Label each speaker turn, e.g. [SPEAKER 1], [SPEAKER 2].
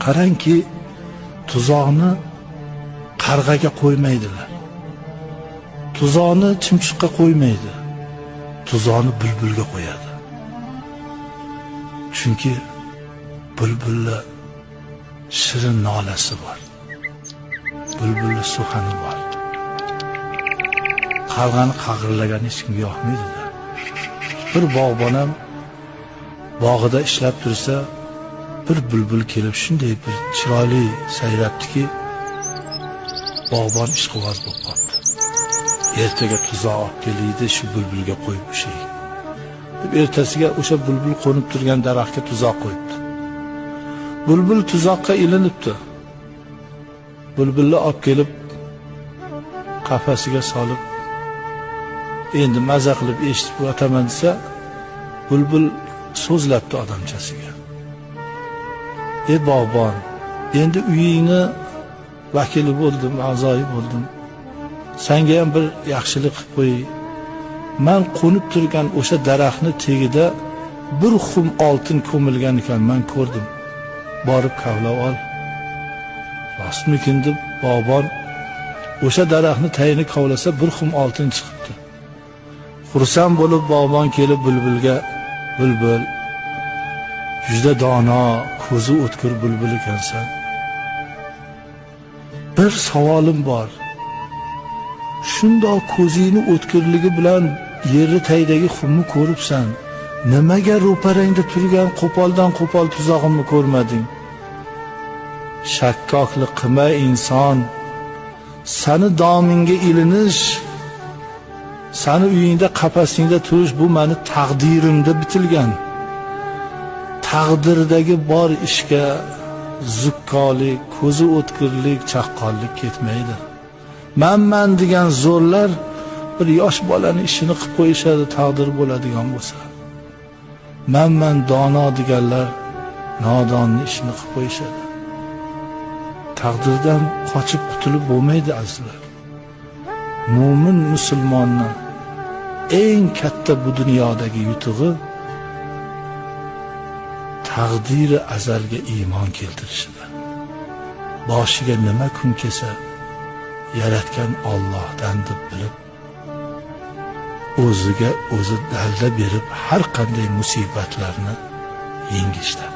[SPEAKER 1] Qarangki, tuzoqni qarg'aga qo'ymaydilar. Tuzoqni chimchiqqa qo'ymaydi. Tuzoqni bulbulga qo'yadi. Chunki bulbulni shirin nolasi bor. Bulbulni suxani bor. Qarg'ani qag'irlagani hech kimga yoqmaydi. Bir bog'bon ham bog'ida ishlab tursa, bir bulbul kelib shunday bir chiroyli sayrabdiki, bog'bon ishqiboz bo'lib qoldi. Ertaga tuzoq olib keliydi, shu bulbulga qo'yib ushay. Deb ertasiga o'sha bulbul qo'nib turgan daraxtga tuzoq qo'yibdi. Bulbul tuzoqqa ilinibdi. Bulbulni olib kelib qafasiga solib, endi maza qilib eshitib yotaman desa, bulbul so'zlabdi odamchasiga. Ey bog'bon, endi uyingni vakili bo'ldim, a'zoyi bo'ldim. Senga ham bir yaxshilik qilib qo'y. Men qo'nib turgan o'sha daraxtni tagida bir xum oltin ko'milgan ekan, men ko'rdim. Borib kavlab ol. Rostmikin deb bog'bon o'sha daraxtni tagini kavlasa, bir xum oltin chiqibdi. Xursand bo'lib bog'bon kelib bulbulga, bulbul, juda dono, ko'zi o'tkir bulbul ekansan. Bir savolim bor. Shundoq ko'zingni o'tkirligi bilan yerni tagidagi xumni ko'ribsan. Nimaga ro'parangda turgan qo'poldan qo'pol tuzog'imni ko'rmading? Shakkoklik qilma inson. Sani domingga ilinish, sani uyingda qafasingda turish bu meni taqdirimda bitilgan. Taqdirdagi bor ishga zukkolik, ko'zi o'tkirlik, chaqqonlik ketmaydi. Man degan zo'rlar bir yosh bolani ishini qilib qo'yishadi taqdir bo'ladigan bo'lsa. Man dono deganlar nodonni ishini qilib qo'yishadi. Taqdirdan qochib qutulib bo'lmaydi azizlar. Mo'min musulmonni eng katta bu dunyodagi yutug'i taqdiri azalga iymon keltirishida. Boshiga nima kun kelsa, yaratgan Allohdan deb bilib, o'ziga o'zi dalda berib har qanday musibatlarni yengishda.